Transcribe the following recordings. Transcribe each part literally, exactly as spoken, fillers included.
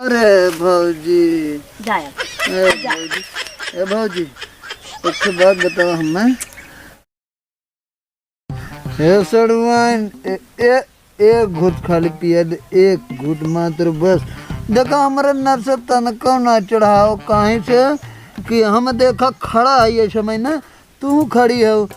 अरे भौजी। जाए। ए भौजी, ए भौजी, एक ठे बात बतावा हमें। हे सड़ुआइन, ए, ए, एक घूँट खाली पिया दे, एक घूँट मात्र बस। देखा, हमरे नर से तनको ना चढ़ाओ, काहे से कि हम देखा खड़ा है ये समय ना, तू खड़ी हो,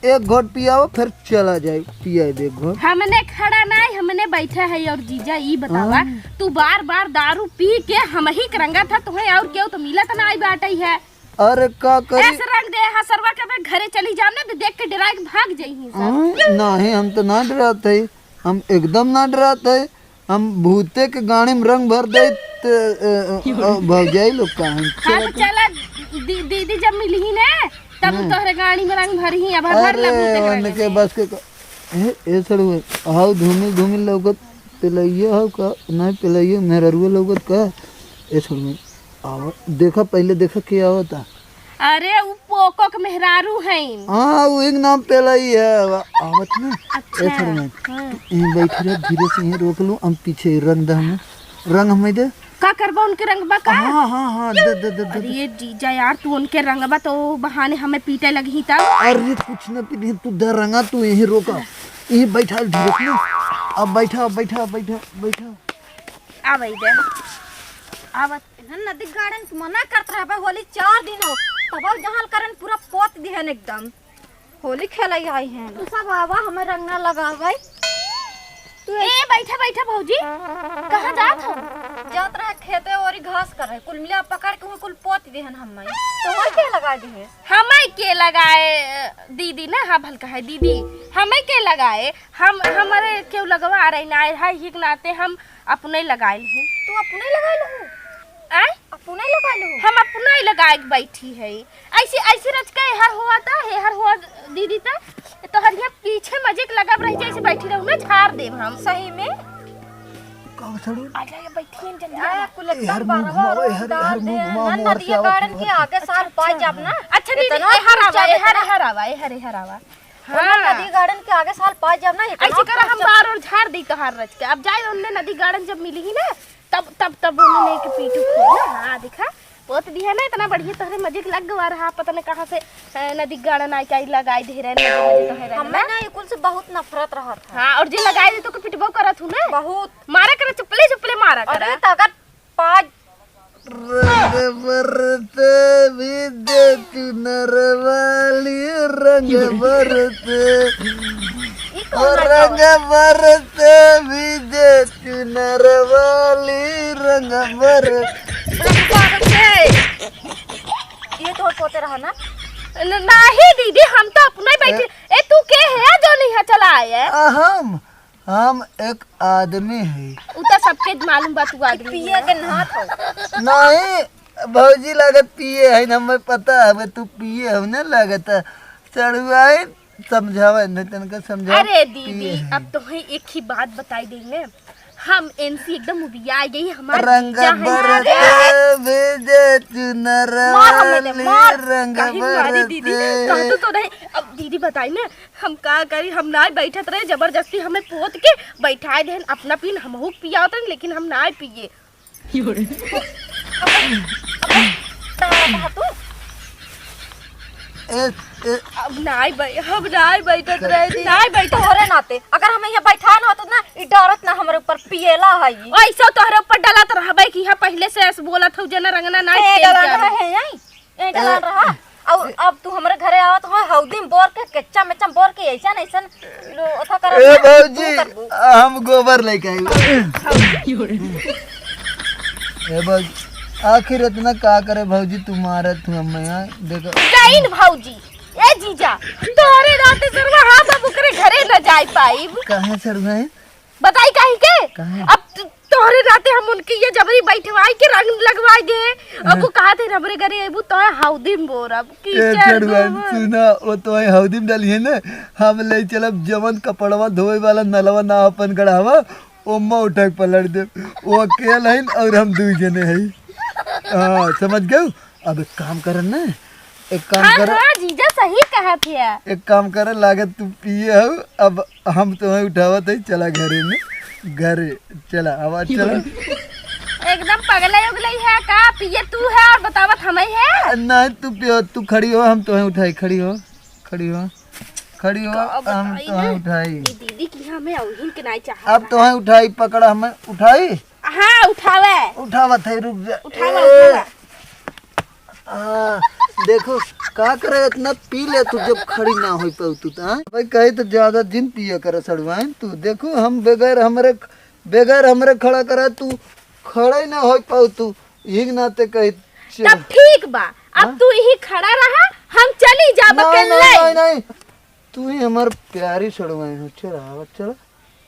एक घूँट पियाओ, फिर चला जाए, पिया दे एक घूँट। हमने खड़ा नाहीं, हमने बैठा है। और जीजा, ई बतावा, हाँ। तू बार बार दारू पी के हमही के रंगा था, तुहें और केहू तो मिलत नाहीं बाटइ है। अरे का करी? ऐसे रंग दे, हाँ, सरवा के अपने घरे चली जाम ना, तो देख के डराइ के भाग जइहीं सब। हाँ, नाहीं, हम तो ना डरात है, हम एकदम ना डरात है। हम भूते के गाड़ी में रंग भर दे, त, अ, अ, अ, भौजाई लोग का हम हाँ, तो चला। चला, दी-, दीदी जब मिलही ना, तब हाँ। तोहरे गाड़ी में रंग भरही, अब भर अरे, ले भूते के रंग उनके से। बस के क-, ए, ए सड़ुआ, हाउ धूमिल धूमिल लौकत, पेलइया हाउ का? नाहीं पेलइया, मेहररुआ लौकत का? ए सड़ुआ, आवा, देखा, पहिले देखा के आवता। अरे, उ पोको के मेहरारू हईन। हाँ, उ एक नाम पेलई है, आवा-, आवत ना। अच्छा। ए सड़ुआ, हाँ। तू यहीं बैठी रह, धीरे से यहीं रोक लूँ, हम पीछे रंग दे हमें, रंग हमें दे। का करबा उनके रंगबा का? हाँ, हाँ, हाँ, दे, दे, दे, दे, अरे दे। ये जीजा यार, तू उनके रंगबा तो बहाने हमें पीटे लगही तब। अरे कुछ ना पीटे, तू दे रंगा, तू यहीं रोका, यहीं बैठा धीरे से ना। अब बैठा, बैठा, बैठा, बैठा। आ भाई दे। आवत। इन्हन नदी गार्डन के मना करत रहबे, होली चार दिन हो, तब जहाँ करन पूरा पोत दिहन एकदम। होली खेले आई हैं। तू सब आवा, हमें रंग ना लगावे। तू ए, बैठा, बैठा भौजी। कहाँ जात हो? जात रहे खेते ओरी घास करे, कुल मिला पकड़ के वहाँ कुल पोत दिहन हमें। तो वहाँ के लगा दिहे? हमें के लगाए, दीदी ना, हाँ, भलका है दीदी, हमें के लगाए? हम, हमरे केहू लगवा रही ना है, ही के नाते हम अपने लगाइल ही। तू अपने लगाइल हो? आय? अपने लगाइल हो? हम अपने ही लगाए के बैठी है। ऐसे, ऐसे रच के हर हुआ था, हे हर हुआ दीदी था, तोहर यहाँ पीछे मजे के लगब रही, जैसे बैठी रहू ना, झाड़ देब हम। सही में? का सड़ू? आ जा, ये बैठी हैं, जल्दी आ, आ। कुल ए, हर एकदम मुंह बारह घुमावा, बारह हर, डाल हर दे मुंह हैं। घुमावा, ना, मुंह नदिया से गार्डन आवत के है। आगे साल अच्छा, पाई जाब ना। अच्छा दीदी, इतना ए हर कुल आवा, जाने ए हर, इतना ए हर आवा, ए हर, ए हर आवा। ओने हाँ। नदी गार्डन के आगे साल पाँच जब ना इतना ऐसे करा हम खूबसूरत बार और झाड़ दी तोहार रच के। अब जाए ओने नदी गार्डन जब मिली ही ना, तब, तब, तब ओने नहीं के पीटू खोल ना। हाँ, देखा, पोत दिया ना, इतना बढ़िया तोहरे मजे के लग गवा रहा, पता नहीं कहाँ से, अ, नदी गार्डन आके आई लगाई दे रहे, मजे, मजे तोहरे रहे हमें ना। ना ये कुल से बहुत नफरत रहत है। हाँ, और जे लगाई दे तो के पिटबो करत हूँ ना। बहुत। मारा करे चप्पले, चप्पले मारा अरे करे। तो अगर पाँच रंग बरसे भीजे चुनर वाली, रंग बरसे। ई कौन ओ है रंग गावत? बरसे भीजे चुनर वाली, रंग बरसे। रंग बरसे। ये तो होते रहा ना? न-, नाही दीदी, हम तो अपने बैठे। ए? ए, तू के है जो नहीं है चला आए? अहम। हम एक आदमी है। उ तो सबके मालूम बा, तू आदमी पिए है। के नहात हो। नहीं, भौजी लागत पिए है, हमें पता है, तू पिए हो ना लागत है। सड़ुआइन, समझावा, नहीं तनका समझावा, अरे दीदी, पिए है। अब तोहे एक ही बात बताई दे ने, हम इनसे एकदम उबिया गई, हमार रंग जीजा है। बरसे भीजे चुनर मार हमें दे, वाली, मार। रंग काहे मारी दीदी? बरसे। कहतू तो नहीं। अब दीदी बताई ने, हम का करी, हम नाय बैठत रहे, जबरदस्ती हमें पोत के बैठाए देहन, अपना पीन हमहू के पियावत रहन, लेकिन हम नाय पिए। ए, ए। अब नाय बै-, हम नाय बैठत रहे, नाय बैठत। तोहरे नाते, अगर हम यहाँ बैठा ना होत ना, ई डरत ना हमरे ऊपर पिएला है ई। ऐसो तोहरे ऊपर डलत रहबे कि यहाँ पहिले से ऐसे बोलत हौ, जना रंगना नाय ए, खेल डलन के रहे हैं, यहीं? ए, डलन ए, रहा। और ए, अब तू हमरे घरे आवत हो, हौदी में बोर के, केच्चा मेच्चा में बोर के, ऐसन, ऐसन लो, अथा करब ए, ना, भौजी, तू करबू। हम गोबर लेके आई। ए, भौजी, आखिर इतना का करे, भौजी, तू मारत तू हमें यहाँ, देखो। जाइन भौजी, ए जीजा, तोहरे नाते सरवा हम अब ओकरे घरे न जाए पाइब। काहे सरवा है? बताई काहे के? काहे? अब त-, तोहरे नाते हम उनके ये जबरी बैठवाई के रंग लगवाई दे। अब हाँ। वो कहा थे, "हमरे घरे अबू तो हौदी में बोरब, ए, कीचड़ चढ़ुआ, में बोरब।" सुना, वो तो हौदी में डाली है ना, हम ले चलब जवन कपड़वा धोए वाला नलवा ना अपन गढ़ावा, ओम्मा उठा के पलट दे। वो अकेल हईन और हम दुई जने हई। हाँ, समझ गए? अब एक काम करन ना, एक काम हाँ, कर। हाँ, जीजा सही कहत है। एक काम कर, लागत तू पिए हो, अब हम तुम्हें उठावत है, चला घरे में, घरे चला, आवा चला। एकदम पगलई उगलई है का? पिए तू है और बतावत हमई है? नहीं, तू पियो, तू खड़ी हो, हम तोहे उठाई। खड़ी हो, खड़ी हो, खड़ी हो, का हम बताई तोहे ना? उठाई। ई दीदी की हमें औहिन के नाई चाहत अब बा। तोहे उठाई, पकड़ा, हमें उठाई। हाँ, उठावे। उठावत है, रुक जा। उठावा, ए, उठावा। हाँ, देखो, का करे, इतना पी ले तू, जब खड़ी ना होई पाऊ तू तो, हाँ? भाई, कहे तो ज्यादा जिन पिया करे सड़वाइन तू। देखो, हम बगैर हमरे, बगैर हमरे खड़ा करे तू खड़ा ही ना होई पाऊ तू। यही नाते कही, चल। तब ठीक बा, अब हाँ? तू यही खड़ा रहा, हम चली जाब नहीं, अकेले। नहीं, नहीं, नहीं, तू ही हमार प्यारी सड़वाइन हो। चल, आवा, चल।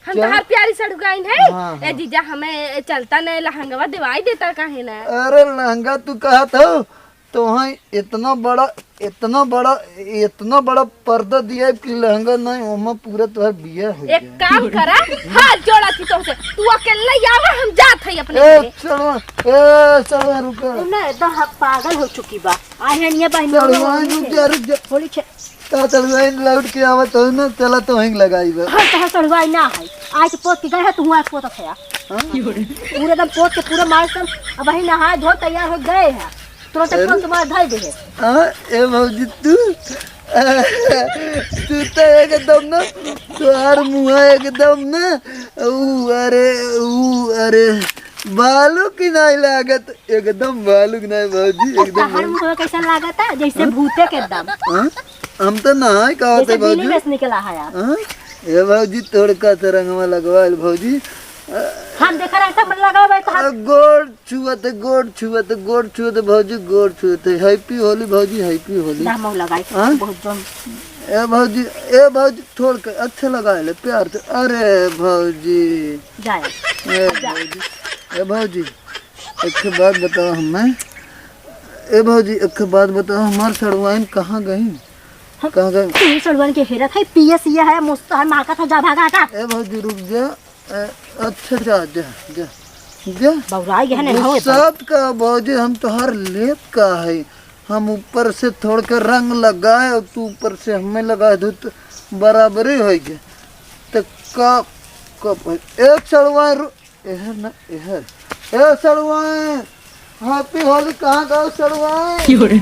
हम चल। तोहार प्यारी सड़ुआइन है। हाँ, ए हाँ। जीजा, हमें चलता न लहंगवा दिवाई देता काहे ना? अरे लहंगा तू कहत हो, तो वहाँ इतना बड़ा, इतना बड़ा, इतना बड़ा पर्दा दिया है कि लहंगा नहीं, ओमा पूरा तोहार बिया हो एक जाए। काम करा, हाथ जोड़ा थी तुमसे, तू अकेले आवा, हम जात है अपने ए, घरे। चलवा, ए, चलवा, रुका। तू ना एकदम ह-, पागल हो चुकी बा। आ हेनिया बहन, चलवा, होली रुक छे-, जा, रुक जा। होली छे-, का चलवा, इन लौट के आवत हो ना, चला तो वहीं लगाई बा। हाँ, तो हाँ, चढ़वाई ना है। आज पोत के गए है, तू हुआ पोत है। हाँ? पूरे एकदम पोत के पूरा मार सब, अब वही नहाए धो तैयार हो गए हैं। तुरंत अरे। पोत के मार धर दे है। हाँ, ए भौजी तू, तू तो एकदम ना, तोहार मुँह एकदम ना, ऊ अरे, ऊ अरे, बालू की नहीं लागत, एकदम बालू की नहीं भौजी, एकदम तोहार बालू। मुँह कैसा लागत है? जैसे हाँ? भूते के एकदम। हाँ? हम तो नहाए का होते जैसे बिल्ली भौजी। में से निकला है यार। हाँ? ए भौजी, थोड़का से रंगवा लगवाइल भौजी। हम देखा रहे सब लगा भाई तो आ, गोड़ छुअत, गोड़ छुअत, गोड़ छुअत भौजी, गोड़ छुअत। Happy होली भौजी, happy होली। दाम लगाई, हाँ? बहुत जन। ए भौजी, ए भौजी, थोड़का अच्छा लगाइले प्यार से। अरे भौजी। जाए। ए जा। भौजी, ए भौजी, एक ठे बात बताओ हमें। ए भौजी, एक ठे बात बताओ, हमार सड़वाइन कहाँ गई? हम कहाँ गई? तू सड़वाइन के हेरत है, पिए सिए है, मुस्त है, माकत है, जा भागा हटा। ए भौजी, रुक जा। ए, अच्छा, जा, जा, जा, जा। बौराई गए हैं, नहीं होए गुस्सात का भौजी, हम तोहार लेत का है? हम ऊपर से थोड़ के रंग लगाए और तू ऊपर से हमें लगा दो तो बराबरी हो गया। तो का, का, ए सड़वाइन रु-, एहर ना, एहर। ए सड़वाइन, Happy होली कहाँ गए सड़वाइन? क्यों रे?